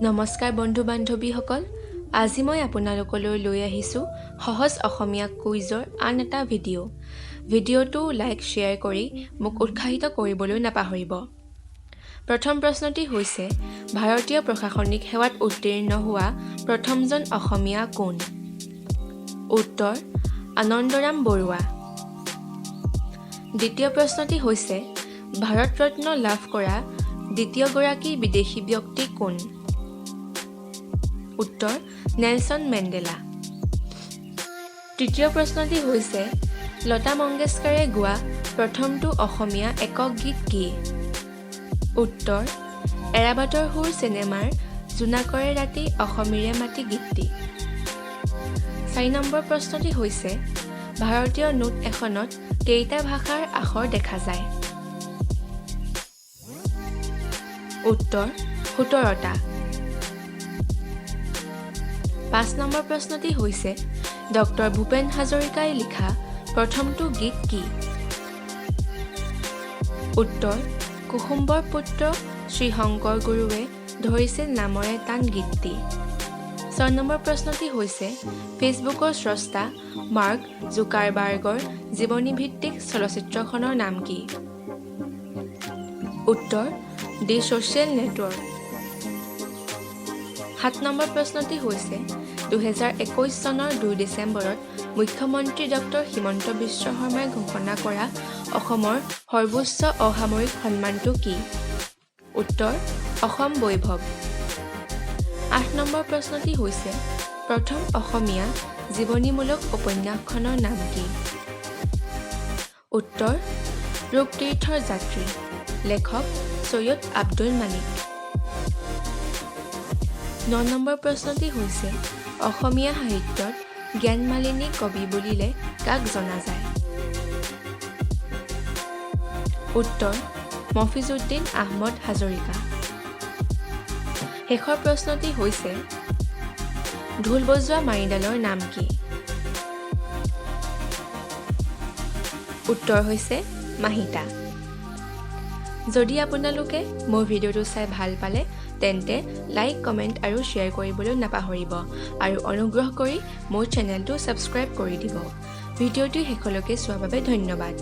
নমস্কাৰ বন্ধু বান্ধৱীসকল, আজি মই আপোনালোকলৈ লৈ আহিছোঁ সহজ অসমীয়া কুইজৰ আন এটা ভিডিঅ'। ভিডিঅ'টো লাইক, শ্বেয়াৰ কৰি মোক উৎসাহিত কৰিবলৈ নাপাহৰিব। প্ৰথম প্ৰশ্নটি হৈছে, ভাৰতীয় প্ৰশাসনিক সেৱাত উত্তীৰ্ণ হোৱা প্ৰথমজন অসমীয়া কোন? উত্তৰ আনন্দৰাম বৰুৱা। দ্বিতীয় প্ৰশ্নটি হৈছে, ভাৰত ৰত্ন লাভ কৰা দ্বিতীয়গৰাকী বিদেশী ব্যক্তি কোন? উত্তৰ নেলছন মেণ্ডেলা। তৃতীয় প্ৰশ্নটি হৈছে, লতা মংগেশকাৰে গোৱা প্ৰথমটো অসমীয়া একক গীত কি? উত্তৰ এৰাবাটৰ সুৰ চিনেমাৰ জোনাকৰে ৰাতি অসমীৰে মাটি গীতটি। 4 নম্বৰ প্ৰশ্নটি হৈছে, ভাৰতীয় নোট এখনত কেইটা ভাষাৰ আখৰ দেখা যায়? উত্তৰ 17টা। 5 নম্বৰ প্ৰশ্নটি হৈছে, ডক্টৰ ভূপেন হাজৰিকাই লিখা প্ৰথমটো গীত কি? উত্তৰ কুসুম্বৰ পুত্ৰ শ্ৰীশংকৰ গুৰুৱে ধৰিছিল নামৰে টান গীতটি। 6 নম্বৰ প্ৰশ্নটি হৈছে, ফেচবুকৰ স্ৰষ্টা মাৰ্ক জুকাৰবাৰ্গৰ জীৱনীভিত্তিক চলচ্চিত্ৰখনৰ নাম কি? উত্তৰ দি ছ'চিয়েল নেটৱৰ্ক। 7 নম্বৰ প্ৰশ্নটি হৈছে, 2021 চনৰ 2 ডিচেম্বৰত মুখ্যমন্ত্ৰী ডক্টৰ হিমন্ত বিশ্ব শৰ্মাই ঘোষণা কৰা অসমৰ সৰ্বোচ্চ অসামৰিক সন্মানটো কি? উত্তৰ অসম বৈভৱ। 8 নম্বৰ প্ৰশ্নটি হৈছে, প্ৰথম অসমীয়া জীৱনীমূলক উপন্যাসখনৰ নাম কি? উত্তৰ ৰোগতীৰ্থৰ যাত্ৰী, লেখক চৈয়দ আব্দুল মালিক। 9 নম্বৰ প্ৰশ্নটি হৈছে, অসমীয়া সাহিত্যত জ্ঞানমালিনী কবি বুলিলে কাক জনা যায়? উত্তৰ মফিজুদ্দিন আহমদ হাজৰিকা। শেষৰ প্ৰশ্নটি হৈছে, ঢোল বজোৱা মাৰিডালৰ নাম কি? উত্তৰ হৈছে মাহিতা। যদি আপোনালোকে মোৰ ভিডিঅ'টো চাই ভাল পালে, তেন্তে লাইক, কমেণ্ট আৰু শ্বেয়াৰ কৰিবলৈ নাপাহৰিব আৰু অনুগ্ৰহ কৰি মোৰ চেনেলটো ছাবস্ক্ৰাইব কৰি দিব। ভিডিঅ'টো শেষলৈকে চোৱাৰ বাবে ধন্যবাদ।